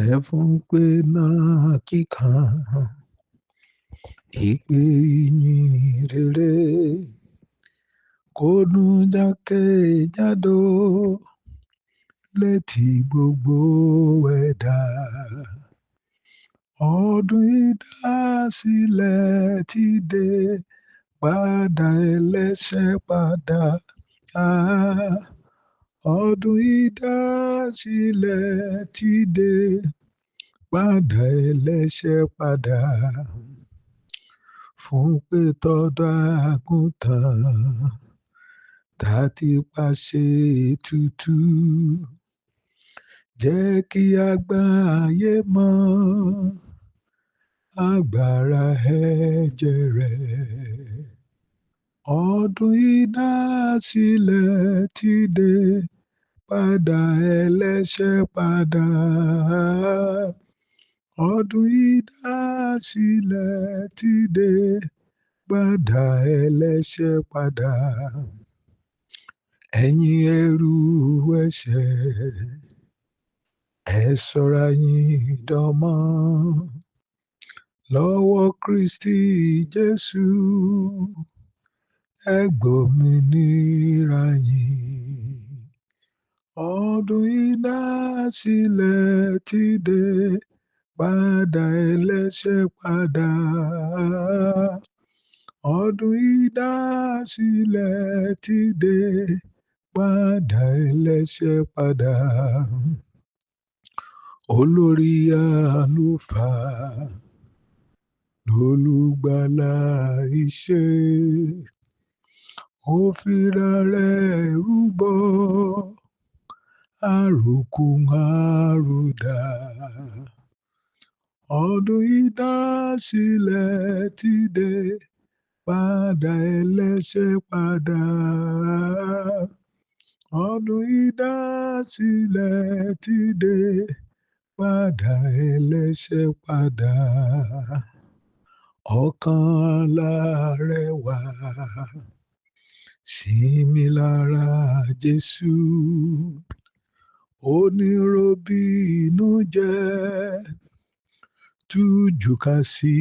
Ẹ̀fún pé náà kíkan, ìpè ìyìn rere, kò dún jákèjádò létí gbogbo ẹ̀dá. Ọdún ìdásílẹ̀ ti dé, padà ẹlẹ́ṣẹ̀ padà. Ah, ọdún ìdásílẹ̀ ti dé, padà ẹlẹ́ṣẹ̀ padà. Fún pé tọ́dọ̀ àgùntàn tá ti pàṣẹ ètùtù. Jẹ́ kí àgbáyé mọ̀ agbára ẹ̀jẹ̀ rẹ̀. Ọdún ìdásílẹ̀ ti dé, padà ẹlẹ́ṣẹ̀ padà. Ọdún ìdásílẹ̀ ti dé, padà ẹlẹ́ṣẹ̀ padà. Ẹ̀yin ẹrú ẹ̀ṣẹ̀, ẹ sọra yín dọmọ. Lọ́wọ́ Kristi Jésù, ẹ gbòmìnira yín. Ọdún ìdásílẹ̀ ti dé, padà ẹlẹ́ṣẹ̀ padà. Ọdún ìdásílẹ̀ ti dé, padà ẹlẹ́ṣẹ̀ padà. Olórí àlùfáà lólùgbàlà ìṣe, ó fira rẹ̀ rúbọ, àròkù àròdà. Ọdún ìdásílẹ̀ ti dé, padà ẹlẹ́ṣẹ̀ padà. Ọdún ìdásílẹ̀ ti dé, padà ẹlẹ́ṣẹ̀ padà. Ọkàn alárẹ̀wà sinmi lára Jésù. Oníròbìnú jẹ́ tújú ká sí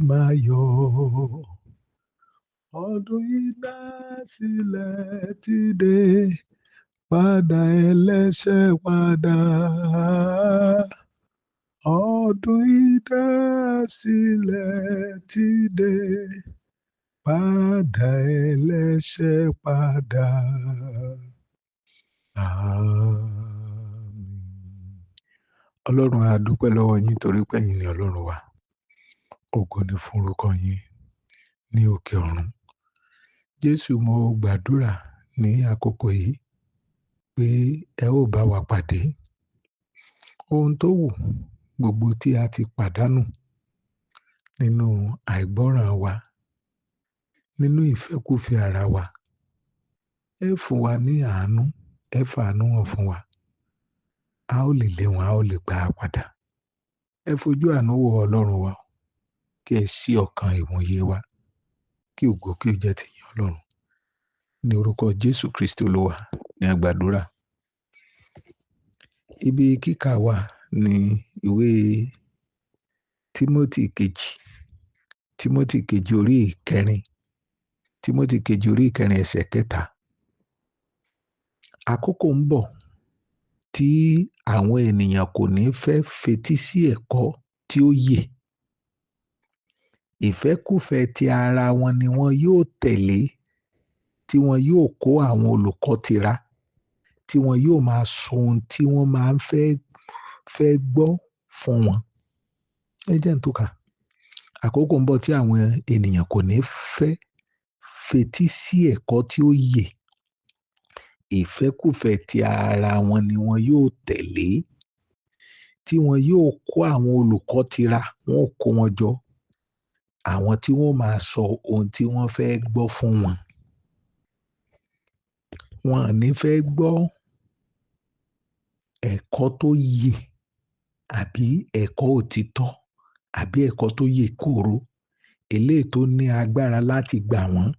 máa yọ̀. Ọdún ìdásílẹ̀ ti dé, padà ẹlẹ́ṣẹ̀ padà. Ọdún ìdásílẹ̀ ti dé, padà ẹlẹ́ṣẹ̀ padà. Àmín. Ọlọ́run a dúpẹ́ lọ́wọ́ yín torí pé ẹ̀yin ni Ọlọ́run wa. Ògo ni fún orúkọ yín ní òkè ọ̀run. Jésù, mo gbàdúrà ní àkókò yìí pé ẹ ó bá wa pàdé. Ohun tó wù gbogbo tí a ti pàdánù nínú àìgbọ́ràn wa, nínú ìfẹ́kúfẹ̀ẹ́ ara wa, ẹ fún wa ní àánú, ẹ fàánú hàn fún wa. A ó lè lé wọn, a ó lè gbà á padà. Ẹ fojú àánú wo Ọlọ́run wa, kí ẹ ṣí ọkàn ìwòye wa, kí ògo kí ó jẹ́ tìyín Ọlọ́run. Ní orúkọ Jésù Kristi Olúwa ni a gbàdúrà. Ibi kíkà wa ní ìwé Tímótì kejì, Tímótì kejì orí ìkẹrin, Tímótì kejì orí ìkẹrin ẹsẹ̀ kẹta. Àkókò ń bọ̀ tí àwọn ènìyàn kò ní fẹ́ fetí sí ẹ̀kọ́ tí ó yè. Ìfẹ́kúfẹ̀ẹ́ ti ara wọn ni wọ́n yóò tẹ̀lé, tí wọn yóò kó àwọn olùkọ́ tira, tí wọn yóò máa sọ ohun tí wọ́n máa ń fẹ́ fẹ́ gbọ́ fún wọn. Ẹ jẹ́ n tún kà. Àkókò ń bọ̀ tí àwọn ènìyàn kò ní fẹ́ fetí sí ẹ̀kọ́ tí ó yè. Ìfẹ́kúfẹ̀ẹ́ ti ara wọn ni wọn yóò tẹ̀lé, tí wọn yóò kó àwọn olùkọ́ tira, wọn ó kó wọn jọ. Àwọn tí wọ́n máa sọ ohun tí wọ́n fẹ́ gbọ́ fún wọn. Wọn à ní fẹ́ gbọ́ ẹ̀kọ́ tó yè àbí ẹ̀kọ́ òtítọ́ àbí ẹ̀kọ́ tó yè kooro, eléyìí tó ní agbára láti gbà wọ́n,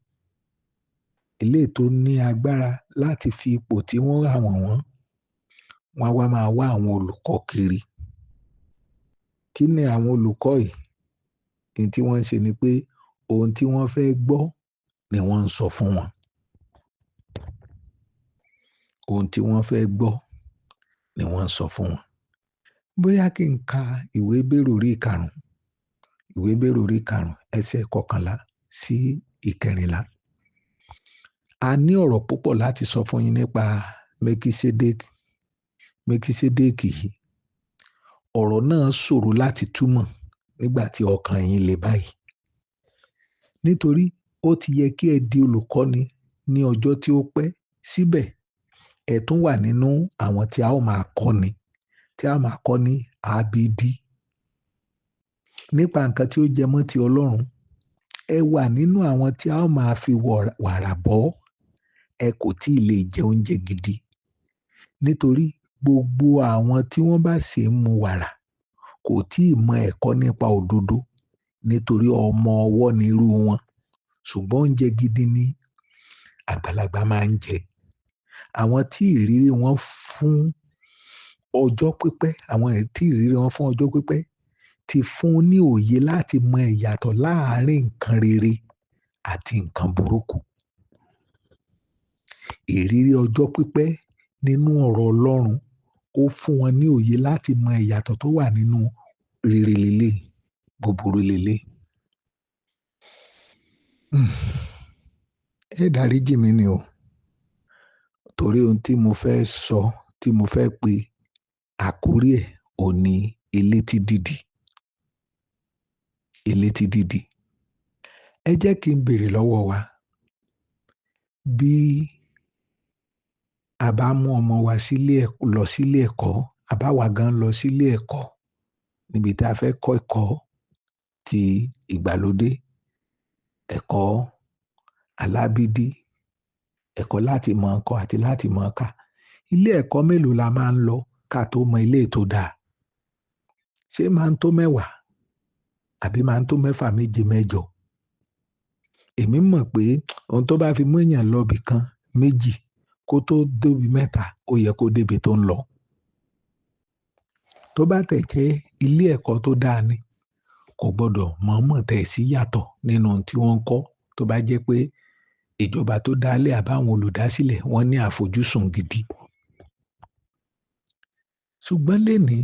eléyìí tó ní agbára láti fi ipò tí wọ́n wà wọ̀n wọ́n. Wọ́n á wá máa wá àwọn olùkọ́ kiri. Kí ni àwọn olùkọ́ yìí? Ní tí wọ́n ń ṣe ni pé ohun tí wọ́n fẹ́ gbọ́ ni wọ́n ń sọ fún wọn. Ohun tí wọ́n fẹ́ gbọ́ ni wọ́n ń sọ fún wọn. Bóyá kí n ka ìwé Hébérù orí ìkarùn-ún, ìwé Hébérù orí ìkarùn-ún ẹsẹ̀ 11 sí 14. A ní ọ̀rọ̀ púpọ̀ láti sọ fún yín nípa Mẹ́kísédékì yìí. Ọ̀rọ̀ náà ṣòro láti túmọ̀ nígbà tí ọkàn yín le báyìí. Nítorí ó ti yẹ kí ẹ di olùkọ́ni ní ọjọ́ tí ó pẹ́, síbẹ̀ ẹ tún wà nínú àwọn tí a ó máa kọ́ni, tí a máa kọ́ ní abidi. Nípa nǹkan tí ó jẹ mọ́ ti Ọlọ́run, ẹ wà nínú àwọn tí a ó máa fi wàrà bọ́. Ẹ kò tí ì lè jẹ oúnjẹ gidi. Nítorí gbogbo àwọn tí wọ́n bá sì ń mu wàrà kò tí ì mọ ẹ̀kọ́ nípa òdodo, nítorí ọmọ ọwọ́ ni irú wọn. Ṣùgbọ́n oúnjẹ gidi ni àgbàlagbà máa ń jẹ. Àwọn tí ìrírí wọn fún ọjọ́ pípẹ́, àwọn tí ìrírí wọn fún ọjọ́ pípẹ́ ti fún ní òye láti mọ ìyàtọ̀ láàárín nǹkan rere àti nǹkan burúkú. Ìrírí ọjọ́ pípẹ́ nínú ọ̀rọ̀ Ọlọ́run ó fún wọn ní òye láti mọ ìyàtọ̀ tó wà nínú rere lélẹ̀, búburú lélẹ̀. Ẹ dáríjì mí ni o, torí ohun tí mo fẹ́ sọ, tí mo fẹ́ pe àkórí ẹ̀ ò ní elétí dídì. Elétí dídì. Ẹ jẹ́ kí n béèrè lọ́wọ́ wa. Bí a bá mú ọmọ wa lọ sílé ẹ̀kọ́, a bá wa gan lọ sílé ẹ̀kọ́ níbi tí a fẹ́ kọ́ ẹ̀kọ́ ti ìgbàlódé, ẹ̀kọ́ alábídí, ẹ̀kọ́ láti mọ̀ ọ́n kọ àti láti mọ̀ ọ́n kà. Ilé ẹ̀kọ́ mélòó la máa ń lọ ká tó mọ ilé tó dáa? Ṣé máa ń tó mẹ́wàá àbí máa ń tó mẹ́fà, méje, mẹ́jọ? Èmi mọ̀ pé ohun tó bá fi mú èèyàn lọ ibì kan méjì kó tó débi mẹ́ta, ó yẹ kó débi tó ń lọ. Tó bá tẹ̀ jẹ́ ilé ẹ̀kọ́ tó dáa ni, kò gbọdọ̀ mọ̀ọ́mọ̀ tẹ̀ sí yàtọ̀ nínú ohun tí wọ́n ń kọ́. Tó bá jẹ́ pé ìjọba tó dálé àbáwọn olùdásílẹ̀ wọ́n ní àfojúsùn gidi. Ṣùgbọ́n lénìí,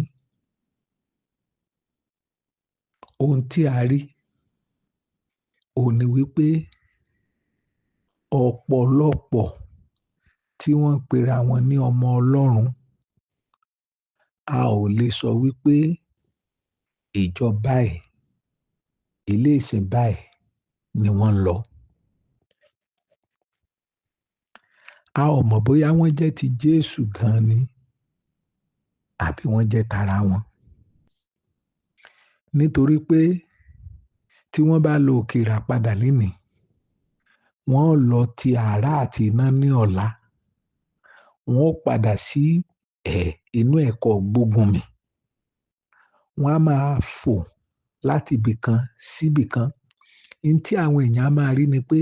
ohun tí a rí òun ni wípé ọ̀pọ̀lọpọ̀ tí wọ́n ń pera wọn ní ọmọ Ọlọ́run, a ò lè sọ wípé ìjọ báyìí, ilé ìsìn báyìí ni wọ́n ń lọ. A ò mọ̀ bóyá wọ́n jẹ́ ti Jésù gan ni àbí wọ́n jẹ́ tara wọn. Nítorí pé tí wọ́n bá lọ òkè ìràpadà lénìí, wọ́n ó lọ ti àrá àti iná ní ọ̀la. Wọ́n ó padà sí inú ẹ̀kọ́ gbógunmi. Wọ́n á máa fò láti ibì kan sí ibì kan. Ohun tí àwọn èèyàn á máa rí ni pé,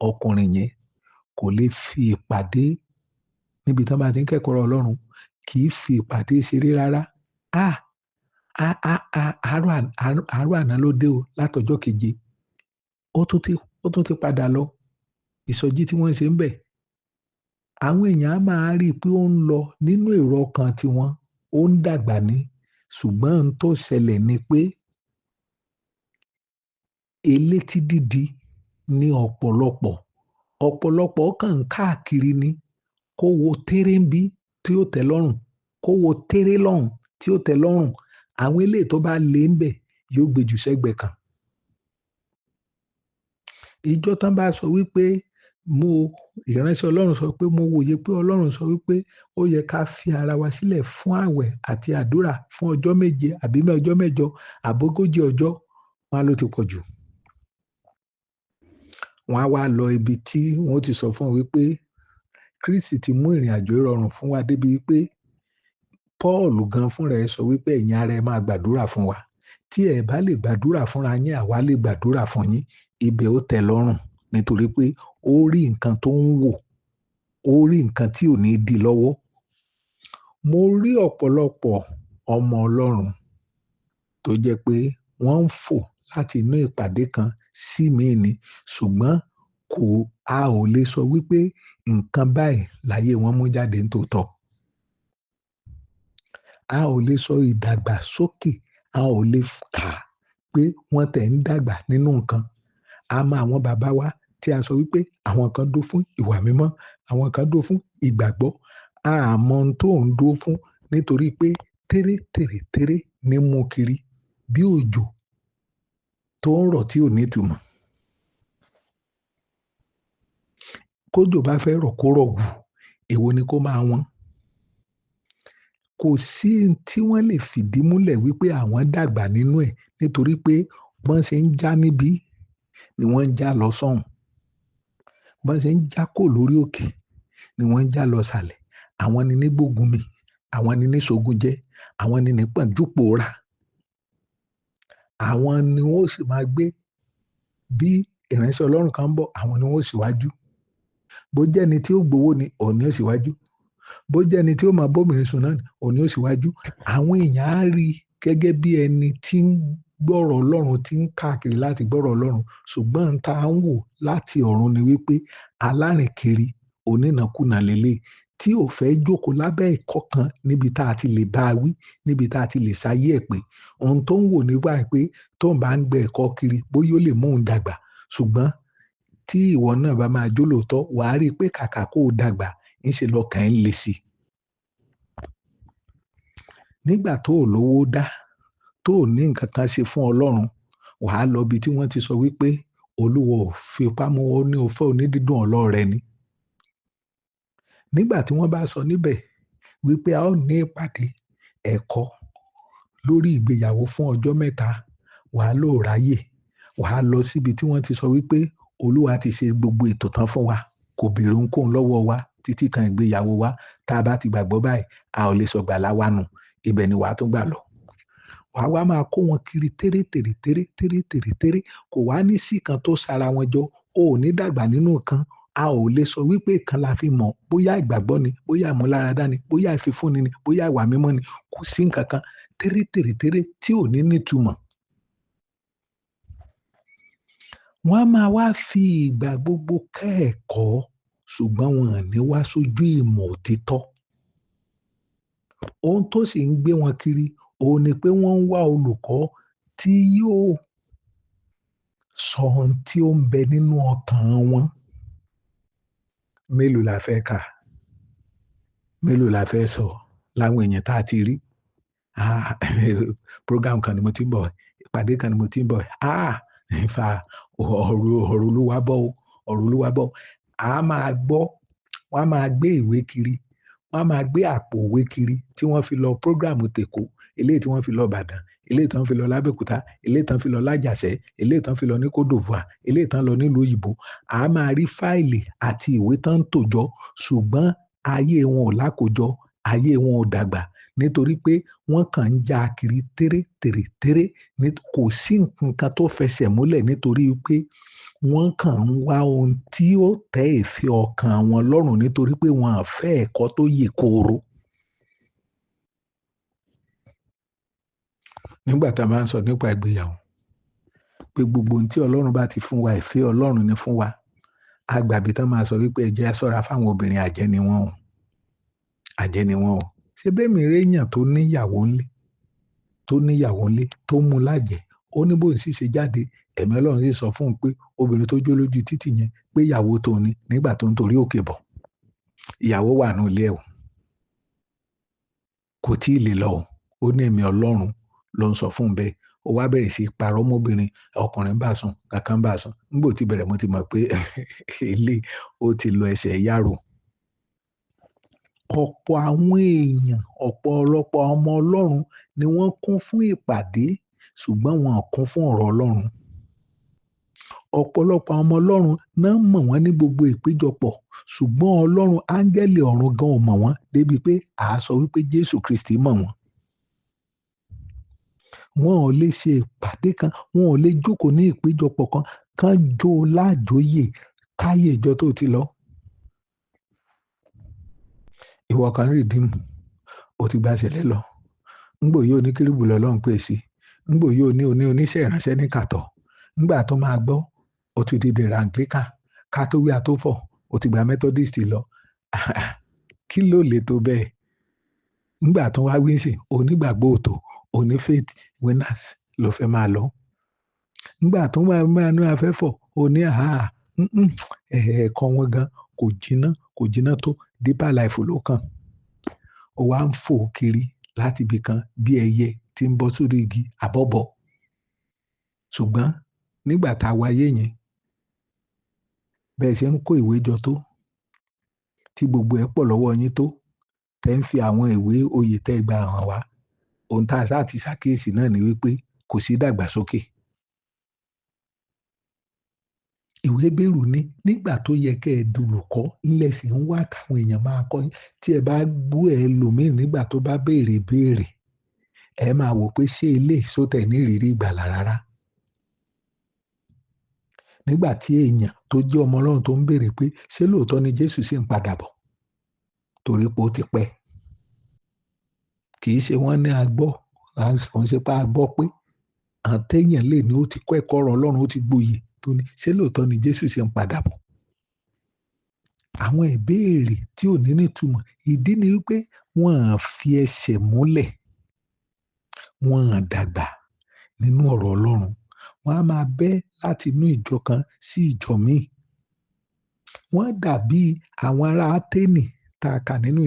ọkùnrin yẹn kò lè fi ìpàdé níbi tí wọ́n bá ti ń kẹ́kọ̀ọ́ ọ̀rọ̀ Ọlọ́run, kì í fi ìpàdé ṣeré rárá. Àárọ̀ àná ló dé o látọjọ́ keje. Ó tún ti padà lọ. Ìsọjí tí wọ́n ń ṣe ń bẹ̀. Àwọn èèyàn á máa rí i pé ó ń lọ nínú èrò ọkàn tiwọn, ó ń dàgbà ní. Ṣùgbọ́n ohun tó ṣẹlẹ̀ ni pé elétí dídì ní ọ̀pọ̀lọpọ̀. Ọ̀pọ̀lọpọ̀ kàn ń káàkiri ni. Kó wo téré ń bí tí ó tẹ́ lọ́rùn, kó wo téré lọ́hùn tí ó tẹ́ lọ́rùn. Àwọn eléyìí tó bá lé ń bẹ̀ yóò gbé jù sẹ́gbẹ̀ẹ́ kan. Ìjọ tán bá sọ wípé ìránṣẹ́ Ọlọ́run sọ pé mo wòye pé Ọlọ́run sọ wípé ó yẹ ká fi ara wa sílẹ̀ fún àwẹ̀ àti àdúrà fún ọjọ́ méje àbí ọjọ́ mẹ́jọ àbógójì ọjọ́, wọn á ló ti pọ̀ jù. Wọ́n á wá lọ ibi tí wọ́n ti sọ fún wọn wípé Kristi ti mú ìrìn àjò rọrùn fún wa débi wípé Paul gan fúnra ẹ̀ sọ wípé ẹ̀yin ara ẹ máa gbàdúrà fún wa. Tí ẹ bá lè gbàdúrà fúnra yín, àwa lè gbàdúrà fún yín. Ibẹ̀ ó tẹ́ lọ́rùn nítorí pé ó rí nǹkan tó ń wò, ó rí nǹkan tí ò ní di lọ́wọ́. Mo rí ọ̀pọ̀lọpọ̀ ọmọ Ọlọ́run tó jẹ́ pé wọ́n ń fò láti inú ìpàdé kan sí míì ni, ṣùgbọ́n kò a ò lè sọ wípé nǹkan báyìí láyé wọn mú jáde nítòótọ́. A ò lè sọ ìdàgbàsókè, a ò lè kà pé wọ́n tẹ̀ ń dàgbà nínú nǹkan. A mọ àwọn bàbá wa tí a sọ wípé àwọn kan dó fún ìwà mímọ́, àwọn kan dó fún ìgbàgbọ́. A mọ ohun tó ń dó fún nítorí pé téré tèrè téré ní mú kiri bí òjò tó ń rọ̀ tí ò ní ìtumọ̀. Kójò bá fẹ́ rọ̀ kó rọ̀ wù, èwo ni kó máa wọ́n? Kò sí tí wọ́n lè fìdí múlẹ̀ wípé àwọn dàgbà nínú ẹ̀, nítorí pé bọ́n ṣe ń já níbí ni wọ́n ń já lọ sọ́hùn. Bọ́n ṣe ń já kò lórí òkè ni wọ́n ń já lọ sàlẹ̀. Àwọn ni ní gbógun mi, àwọn ni ní ṣogun jẹ́, àwọn ni ní pọ̀njú pòórá. Àwọn ni wọ́n sì máa gbé bí ìránṣẹ́ Ọlọ́run kan ń bọ̀, àwọn ni wọ́n síwájú. Bó jẹ́ ẹni tí ó gbowó ni, òun ni ó síwájú. Bó jẹ́ ẹni tí ó máa bóbìnrin sùn náà ni, òun ni ó síwájú. Àwọn èèyàn á rí gẹ́gẹ́ bí ẹni tí ń gbọ́rọ̀ Ọlọ́run, tí ń káàkiri láti gbọ́rọ̀ Ọlọ́run. Ṣùgbọ́n tá ń wò láti ọ̀run ni wípé alárìnkiri onínàkúnà lélẹ̀ tí ò fẹ́ jókòó lábẹ́ ẹ̀kọ́ kan níbi tá a ti lè bá a wí, níbi tá a ti lè ṣayé ẹ̀ pé ohun tó ń wò nígbà pé tó ń bá ń gbẹ ẹ̀kọ́ kiri bóyá ó lè mú òun dàgbà. Ṣùgbọ́n tí ìwọ náà bá máa jó lóòótọ́, wàá rí i pé kàkà kó o dàgbà, ńṣe lọkàn ẹ̀ ń le sí i. Nígbà tó ò lówó dá, tó ò ní nǹkan kan ṣe fún Ọlọ́run, wàá lọ ibi tí wọ́n ti sọ wípé Olúwa ò fipá mú ọ ní o fẹ́ onídídùn ọlọ́rẹ ni. Nígbà tí wọ́n bá sọ níbẹ̀ wípé a ó ní ìpàdé ẹ̀kọ́ lórí ìgbéyàwó fún ọjọ́ mẹ́ta, wàá lò ráyè. Wàá lọ síbi tí wọ́n ti sọ wípé Olúwa ti ṣe gbogbo ètò tán fún wa, kò béèrè ohunkóhun lọ́wọ́ wa títí kan ìgbéyàwó wa. Tá a bá ti gbàgbọ́ báyìí, a ò lè sọ̀gbàlà wa nù. Ibẹ̀ ni wàá tún gbà lọ. Wàá wá máa kó wọn kiri téré tèrè téré téré tèrè téré. Kò wá ní sí kan tó sara wọn jọ. O ò ní dàgbà nínú kan. A ò lè sọ wípé kan la fi mọ̀ bóyá ìgbàgbọ́ ni, bóyá ìmúláradá ni, bóyá ìfifúnni ni, bóyá ìwà mímọ́ ni. Kò sí nǹkan kan téré tèrè téré tí ò ní nítumọ̀. Wọ́n á máa wá fi ìgbà gbogbo kẹ́ ẹ̀kọ́, ṣùgbọ́n wọn ò ní wá sójú ìmọ̀ òtítọ́. Ohun tó sì ń gbé wọn kiri, òun ni pé wọ́n ń wá olùkọ́ tí yóò sọ ohun tí ó ń bẹ nínú ọkàn wọn. Mélòó la fẹ́ kà? Mélòó la fẹ́ sọ láwọn èèyàn tá a ti rí? Ah, program kan ni mo ti ń bọ̀, ìpàdé kan ni mo ti ń bọ̀. Ah, ìfà ọ̀rọ̀ Olúwa bọ̀ o, ọ̀rọ̀ Olúwa bọ̀. A máa gbọ́, wọ́n á máa gbé ìwé kiri, wọ́n á máa gbé àpò ìwé kiri tí wọ́n fi lọ program tèkó, eléyìí tí wọ́n fi lọ Ìbàdàn, eléyìí tí wọ́n fi lọ l'Abẹ́òkúta, eléyìí tí wọ́n fi lọ l'Ájàṣẹ́, eléyìí tí wọ́n fi lọ ní Côte d'Ivoire, eléyìí tí wọ́n lọ nílùú òyìnbó. A máa rí fáìlì àti ìwé tán ń tò jọ, ṣùgbọ́n ayé wọn ò lákòjọ, ayé wọn ò dàgbà nítorí pé wọ́n kàn ń já kiri téré tèrè téré. Kò sí nǹkan tó fẹsẹ̀ múlẹ̀ nítorí pé wọ́n kàn ń wá ohun tí ó tẹ́ ìfẹ́ ọkàn wọn lọ́rùn nítorí pé wọ́n á fẹ́ ẹ̀kọ́ tó yè kooro. Nígbà tá a máa ń sọ nípa ìgbéyàwó, pé gbogbo ohun tí Ọlọ́run bá ti fún wa, ìfẹ́ Ọlọ́run ni fún wa. A gbàgbé tán máa sọ wípé ẹ jẹ́ á ṣọ́ra fáwọn obìnrin àjẹ́ ni wọ́n o. Àjẹ́ ni wọ́n o. Ṣé bẹ́ẹ̀ mi rí èèyàn tó níyàwó ńlé, tó níyàwó ńlé, tó mú lájẹ̀, ó ní bóun sì ṣe jáde, ẹ̀mí Ọlọ́run sì sọ fún un pé obìnrin tó jó lójú títì yẹn pé ìyàwó tó ní nígbà tó ń torí òkè bọ̀. Ìyàwó wà nínú ilé ẹ̀ o. Kò tí ì lè lọ o. Ó ní ẹ̀mí Ọlọ́run ló ń sọ fún un bẹ́ẹ̀. Ó wá bẹ̀rẹ̀ sí í parọ́ mọ́bìnrin, ọkùnrin bá sùn, kankan bá sùn. Nígbà tí bẹ̀rẹ̀ mo ti mọ̀ pé ilé ó ti lọ ẹsẹ̀ yàrá. Ọ̀pọ̀ àwọn èèyàn, ọ̀pọ̀lọpọ̀ ọmọ Ọlọ́run ni wọ́n kún fún ìpàdé, ṣùgbọ́n wọn ò kún fún ọ̀rọ̀ Ọlọ́run. Ọ̀pọ̀lọpọ̀ ọmọ Ọlọ́run náà mọ̀ wọ́n ní gbogbo ìpéjọpọ̀, ṣùgbọ́n Ọlọ́run áńgẹ́lì ọ̀run gan ò mọ̀ wọ́n débi pé à á sọ wípé Jésù Kristi mọ̀ wọ́n. Wọn ò lè ṣe ìpàdé kan, wọn ò lè jókòó ní ìpéjọpọ̀ kan, kán jó lájóyè káyé ìjọ tó ti lọ. Ìwọ kan rí ìdímù, o ti gba ìṣẹ̀lẹ̀ lọ. Ńgbò yóò ní kérúbù lọ́lọ́run pè sí. Ńgbò yóò ní oní oníṣẹ́ ìránṣẹ́ ní kàtọ́. Ńgbà tó máa gbọ́, ó ti di dèrò Anglican. Ká tó wí a tó fọ̀, ó ti gba Methodist lọ. Kí ló lè tó bẹ́ẹ̀? Ńgbà tó wá wí sí, onígbàgbọ́ òtò, oní faith winners ló fẹ́ máa lọ. Ńgbà tó máa máa ní afẹ́fọ̀, oní àhá, ẹ̀ẹ̀kan wọn gan kò jiná, kò jiná tó Deeper Life ló kàn. Ó wá ń fò kiri láti ibì kan bí ẹyẹ tí ń bọ́ sórí igi àbọ̀bọ̀. Ṣùgbọ́n nígbà tá a wáyé yẹn, bẹ́ẹ̀ ṣe ń kó ìwé jọ tó, tí gbogbo ẹ̀ pọ̀ lọ́wọ́ yín tó, tẹ́ ń fi àwọn ìwé oyè tẹ́ gba hàn wá. Ohun tá a sá ti ṣàkíyèsí náà ni wípé kò sí ìdàgbàsókè. Ìwé Hébérù ní nígbà tó yẹ kẹ́ ẹ dolùkọ́, ńlẹ̀ sì ń wá káwọn èèyàn máa kọ́ yín. Tí ẹ bá bú ẹlòmíì nígbà tó bá béèrè béèrè, ẹ máa wò pé ṣé eléyìí ṣó tẹ̀ ní ìrírí ìgbàlà rárá. Nígbà tí èèyàn tó jẹ́ ọmọ Ọlọ́run tó ń béèrè pé ṣé lóòótọ́ ni Jésù sì ń padà bọ̀, torí pé ó ti pẹ́. Kì í ṣe wọ́n ní a gbọ́, kò ń ṣe pé a gbọ́ pé àtẹ̀yàn lè ní ó ti kọ́ ẹ̀kọ́ ọ̀rọ̀ Ọlọ́run, ó ti gboyè tó ní ṣé lóòótọ́ ni Jésù sì ń padà bọ̀. Àwọn ìbéèrè tí ò ní nítumọ̀, ìdí ni wípé wọ́n á fi ẹsẹ̀ múlẹ̀, wọ́n á dàgbà nínú ọ̀rọ̀ Ọlọ́run. Wọ́n á máa bẹ́ láti inú ìjọ kan sí ìjọ míì. Wọ́n dàbí àwọn ará Áténì tá a kà nínú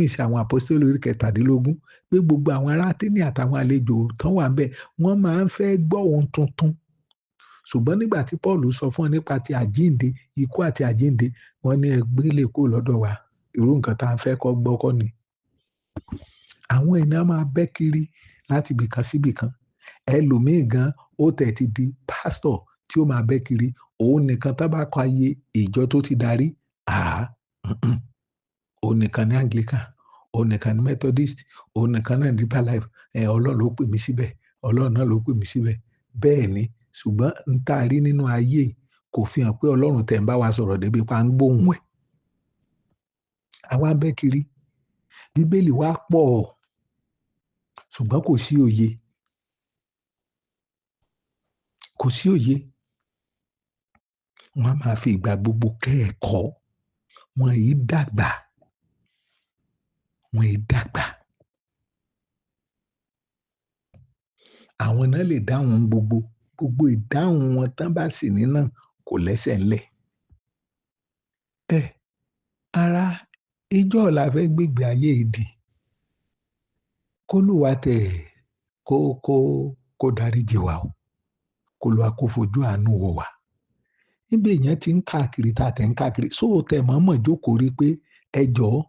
ìṣe àwọn àpọ́sítélì orí kẹtàdínlógún pé gbogbo àwọn ará Áténì àtàwọn àlejò tán wà ńbẹ̀, wọ́n máa ń fẹ́ gbọ́ ohun tuntun. Ṣùgbọ́n nígbà tí Paul sọ fún wọn nípa ti àjíǹde, ikú àti àjíǹde, wọ́n ní ẹ gbé lè kúrò lọ́dọ̀ wa. Irú nǹkan tá a fẹ́ kọ́ gbọ́ kọ́ ni. Àwọn ènìyàn máa bẹ́ kiri láti ibì kan sí ibì kan. Ẹlòmíì gan ó tẹ̀ ti di pásítọ̀ tí ó máa bẹ́ kiri. Òun nìkan tá bá kọ ayé ìjọ tó ti darí, òun nìkan ní Anglican, òun nìkan ní Methodist, òun nìkan náà ní Deeper Life. Ọlọ́run ló pè mí síbẹ̀, Ọlọ́run náà ló pè mí síbẹ̀. Bẹ́ẹ̀ ni, ṣùgbọ́n n tá a rí nínú ayé kò fi hàn pé Ọlọ́run tẹ̀ ń bá wa sọ̀rọ̀ débi pa ń gbóhùn ẹ̀. Àwa bẹ́ kiri. Bíbélì wa pọ̀, ṣùgbọ́n kò sí òye. Kò sí òye. Wọ́n á máa fi ìgbà gbogbo kẹ́ẹ̀kọ́. Wọ́n yìí dàgbà. Wọ́n yìí dàgbà. Àwọn náà lè dáhùn gbogbo. Gbogbo ìdáhùn wọn tán bá sì ní náà kò lẹ́sẹ̀ ńlẹ̀. Ẹ ara ijọ́ la fẹ́ gbégbé ayé ìdì. K'Olúwa tẹ̀ kó dáríjì wá o. K'Olúwa kó fojú àánú wò wá. Níbi èèyàn ti ń káàkiri tá a tẹ̀ ń káàkiri, sóò tẹ̀ mọ̀ọ́mọ̀ jókòó rí pé ẹ jọ̀ọ́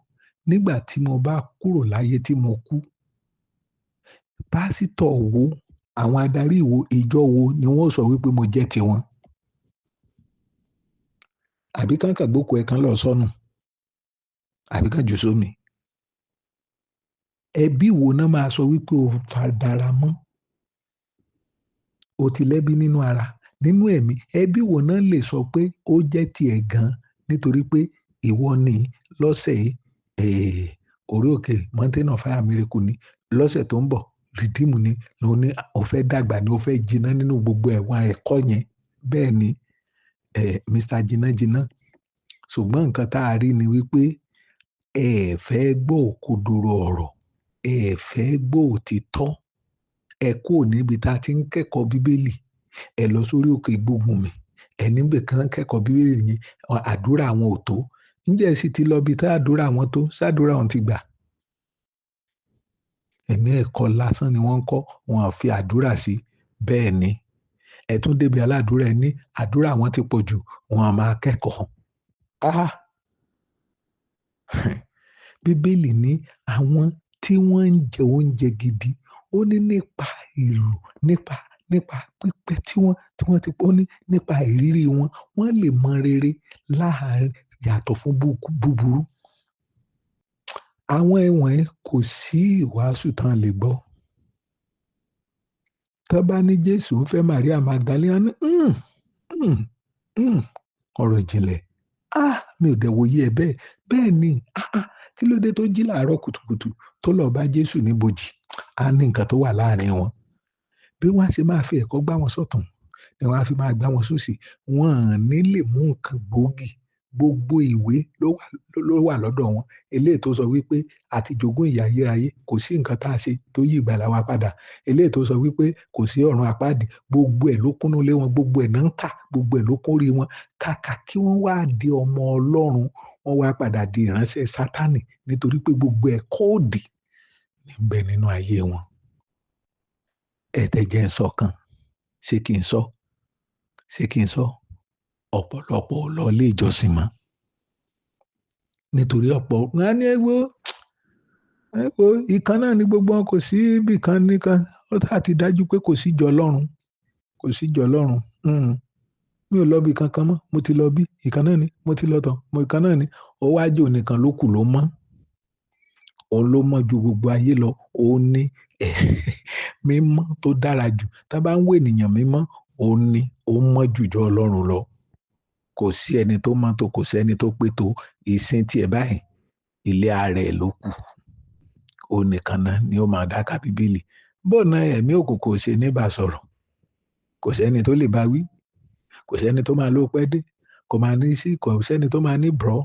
nígbà tí mo bá kúrò láyé tí mo kú, pásítọ̀ wo, àwọn adarí wo, ìjọ wo ni wọ́n sọ wípé mo jẹ́ tiwọn? Àbí kán kàn gbókùú ẹ kán lọ sọ́nù? Àbí kán jù sómi? Ẹbí wo náà máa sọ wípé o fadara mọ́? O ti lẹ́bí nínú ara, nínú ẹ̀mí. Ẹbí wo náà lè sọ pé ó jẹ́ tiẹ̀ gan nítorí pé ìwọ ni lọ́sẹ̀ yìí, orí òkè Mountain of Fire Miracle ni, lọ́sẹ̀ tó ń bọ̀ Redeem ni, ló ní o fẹ́ dàgbà ni o fẹ́ jiná nínú gbogbo ẹ̀wọ̀n ẹ̀kọ́ yẹn. Bẹ́ẹ̀ ni, Mr. Jiná Jiná. Ṣùgbọ́n nǹkan tá a rí ni wípé ẹ fẹ́ gbọ́ òkodoro ọ̀rọ̀, ẹ fẹ́ gbọ́ òtítọ́, ẹ kúrò níbi tá a ti ń kẹ́kọ̀ọ́ Bíbélì, ẹ lọ sórí òkè gbógun mi, ẹ níbẹ̀ kan kẹ́kọ̀ọ́ Bíbélì yẹn, àdúrà àwọn ò tó. Ǹjẹ́ ẹ sì ti lọ bí tá àdúrà wọn tó, sádúrà wọn ti gbà? Ẹ̀mí ẹ̀kọ́ lásán ni wọ́n ń kọ́, wọn ò fi àdúrà sí. Bẹ́ẹ̀ ni, ẹ tún débi aládùúrà ẹ ní àdúrà wọn ti pọ̀ jù, wọn a máa kẹ́kọ̀ọ́. Ah! Bíbélì ní àwọn tí wọ́n ń jẹ oúnjẹ gidi, ó ní nípa ìlú, nípa pípẹ́ tí wọ́n ti pọ́ ní nípa ìrírí wọn, wọ́n lè mọ rere láàárín yàtọ̀ fún búburú. Àwọn ẹ̀wọ̀n kò sí ìwàásù tán lè gbọ́. Tọ́ bá ní Jésù ń fẹ́ Maria Magdalene ní ọ̀rọ̀ ìjìnlẹ̀. Ah! Mi ò dẹ̀ wòye ẹ bẹ́ẹ̀. Bẹ́ẹ̀ ni, kí ló dé tó jí láàárọ̀ kùtùkùtù tó lọ bá Jésù níbojì? A ní nǹkan tó wà láàrin wọn. Bí wọ́n á ṣe máa fi ẹ̀kọ́ gbá wọn sọ́tùn ni wọ́n á fi máa gbá wọn sósì. Wọ́n ò ní lè mú nǹkan gbòógì. Gbogbo ìwé ló wà lọ́dọ̀ wọn. Eléyìí tó sọ wípé àti jogún ìyè ayérayé, kò sí nǹkan tá a ṣe tó yí ìgbàlà wa padà. Eléyìí tó sọ wípé kò sí ọ̀run àpáàdì, gbogbo ẹ̀ ló kúnnú lé wọn, gbogbo ẹ̀ náà ń kà, gbogbo ẹ̀ ló kórí wọn. Kàkà kí wọ́n wá di ọmọ Ọlọ́run, wọ́n wá padà di ìránṣẹ́ Sátánì nítorí pé gbogbo ẹ̀kọ́ òdì ní ń bẹ nínú ayé wọn. Ẹ tẹ́ jẹ́ ń sọ kan, ṣé kí n sọ? Ṣé kí n sọ? Ọ̀pọ̀lọpọ̀ ò lọ ilé ìjọsìn mọ́. Nítorí ọ̀pọ̀ wọn á ní ẹ wo, ẹ wo, ìkan náà ni gbogbo wọn, kò sí ibì kan nìkan. Ó sá ti dájú pé kò sí ìjọ Ọlọ́run, kò sí ìjọ Ọlọ́run. Mi ò lọ ibi kankan mọ́, mo ti lọ bí, ìkan náà ni, mo ti lọ tán, mo ìkan náà ni. Ó wá jẹ́ òun nìkan ló kù ló mọ́. Òun ló mọ́ ju gbogbo ayé lọ. Òun ní mímọ́ tó dára jù. Tá bá ń wé ènìyàn mímọ́, òun ní ó mọ́ jù jọ Ọlọ́run lọ. Kò sí ẹni tó mọ́ tó, kò sí ẹni tó pé tó. Ìsìn tí ẹ báyìí, ilé ara ẹ̀ ló kù. Òun nìkan náà ni ó máa dáka Bíbélì. Bó náà ẹ̀mí òkùnkùn ò ṣe ní bá sọ̀rọ̀. Kò sí ẹni tó lè bá wí. Kò sí ẹni tó máa ló pẹ́ dé. Kò máa ní sí, kò sí ẹni tó máa ní bro.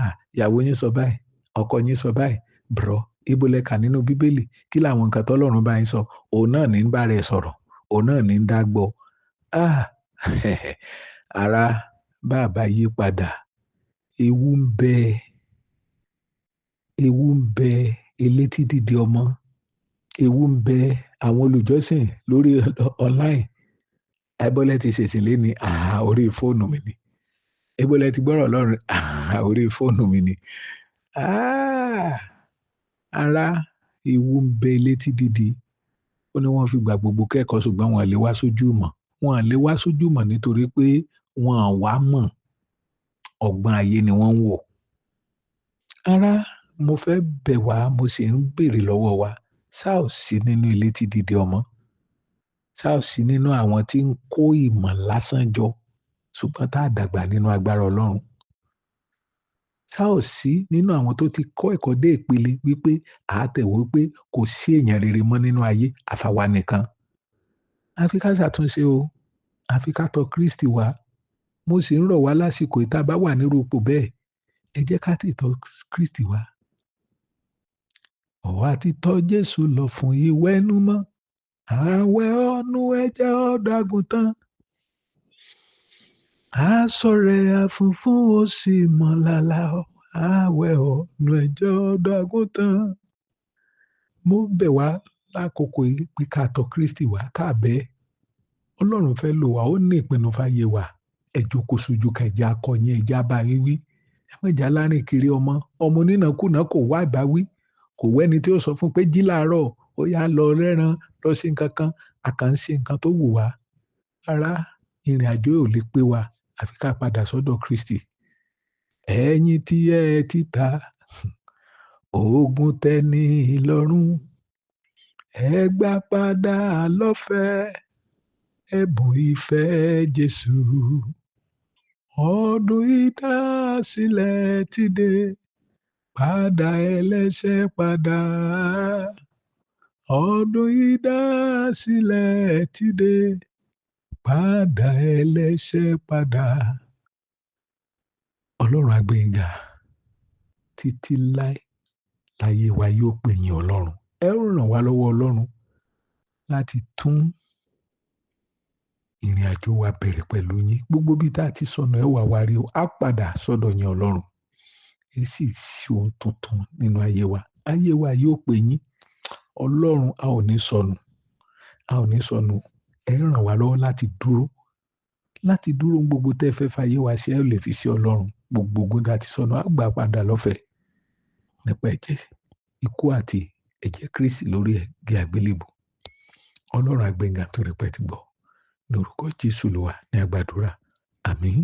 À, ìyàwó yín sọ báyìí, ọkọ yín sọ báyìí, bro. Ibo lẹ kà nínú Bíbélì? Kí làwọn nǹkan tọ́lọ́run bá yín sọ? Òun náà ní ń bá rẹ̀ sọ̀rọ̀. Òun náà ní ń dá gbọ́. Ah! Ará, bá bá yí padà, ewu ń bẹ, ewu ń bẹ elétí dídi ọmọ. Ewu ń bẹ àwọn olùjọ́sìn lórí online. Ẹbọ́lẹ̀ ti ṣèṣì lé ní, àhà, orí fóònù mi ni. Ẹbọ́lẹ̀ ti gbọ́rọ̀ Ọlọ́run, àhà, orí fóònù mi ni. Ah! Ará, ewu ń bẹ elétí dídi. Ó ní wọ́n fi gbà gbogbo kẹ́kọ̀ọ́ ṣùgbọ́n wọ́n lè wá sójú ìmọ̀. Wọ́n lè wá sójú ìmọ̀ nítorí pé wọ́n wá mọ̀. Ọgbọ́n ayé ni wọ́n ń wò. Ará, mo fẹ́ bẹ̀ wá, mo sì ń béèrè lọ́wọ́ wa. Ṣá ò sí nínú ilé tí dídi ọmọ? Ṣá ò sí nínú àwọn tí ń kó ìmọ̀ lásán jọ ṣùgbọ́n tá a dàgbà nínú agbára Ọlọ́run? Ṣá ò sí nínú àwọn tó ti kọ́ ẹ̀kọ́ dé ìpele wípé àátẹ̀wé pé kò sí èèyàn rere mọ́ nínú ayé àfàwa nìkan? Àfi ká ṣàtúnṣe o. Àfi ká tọ Kristi wá. Mo sì ń rọ̀ wá lásìkò ìta bá wà nírú ipò bẹ́ẹ̀. Ẹ jẹ́ ká tètè Kristi wá. Ọ̀wá ti tọ Jésù lọ fún ìwẹ̀nùmọ́. Àwẹ̀ ọ̀nù ẹ̀jẹ̀ ọ̀dọ́-àgùntàn. Aṣọ rẹ̀ àfunfún ó sì mọ́ lálá. Àwẹ̀ ọ̀nù ẹ̀jẹ̀ ọ̀dọ́-àgùntàn. Mo bẹ̀ wá lákòókò yìí pé ká tọ Kristi wá, ká bẹ̀ ẹ́. Ọlọ́run fẹ́ lò wá, ó ní ìpinnu fáyé wa. Ẹ jókòó sójú kan, ẹ jẹ́ akọ yín, ẹ jẹ́ abá yín wí. Ẹ má jẹ́ alárìn kiri ọmọ. Ọmọ onínàkúnà kò wá ìbáwí. Kò wẹ́ni tí ó sọ fún pé jí láàárọ̀, ó yá lọ rẹ́ran, lọ sí nǹkan kan. A kàn ń ṣe nǹkan tó wù wá. Rárá, ìrìn àjò ò lè pé wa àfi ká padà sọ́dọ̀ Kristi. Ẹ̀yin tí ẹ ti ta oògùn tẹ́ni lọ́rùn, ẹ gbà padà lọ́fẹ̀ẹ́ ẹ̀bùn ìfẹ́ Jésù. Ọdún ìdásílẹ̀ ti dé, padà ẹlẹ́ṣẹ̀ padà. Ọdún ìdásílẹ̀ ti dé, padà ẹlẹ́ṣẹ̀ padà. Ọlọ́run á gbé yín ga títí láé láyé wa yóò pè yín Ọlọ́run. Ẹ ó ràn wá lọ́wọ́ Ọlọ́run láti tún ìrìn àjò wa bẹ̀rẹ̀ pẹ̀lú yín. Gbogbo bí tá a ti sọnù ẹ wà wá rí o, á padà sọ́dọ̀ yín Ọlọ́run. Ẹ sì ṣe ohun tuntun nínú ayé wa. Ayé wa yóò pè yín. Ọlọ́run, a ò ní sọnù. A ò ní sọnù. Ẹ ràn wá lọ́wọ́ láti dúró. Láti dúró gbogbo tẹ́ fẹ́ fàyè wa ṣe, ẹ lè fi ṣe Ọlọ́run. Gbogbo ogun tá a ti sọnù, á gbà padà lọ́fẹ̀ẹ́. Nípa ẹ̀jẹ̀ ikú àti ẹ̀jẹ̀ Kristi lórí igi àgbélébùú. Ọlọ́run á gbé yín ga torí pé ẹ ti gbọ́. Lórúkọ Jésù Olúwa ní àgbàdúrà. Àmín.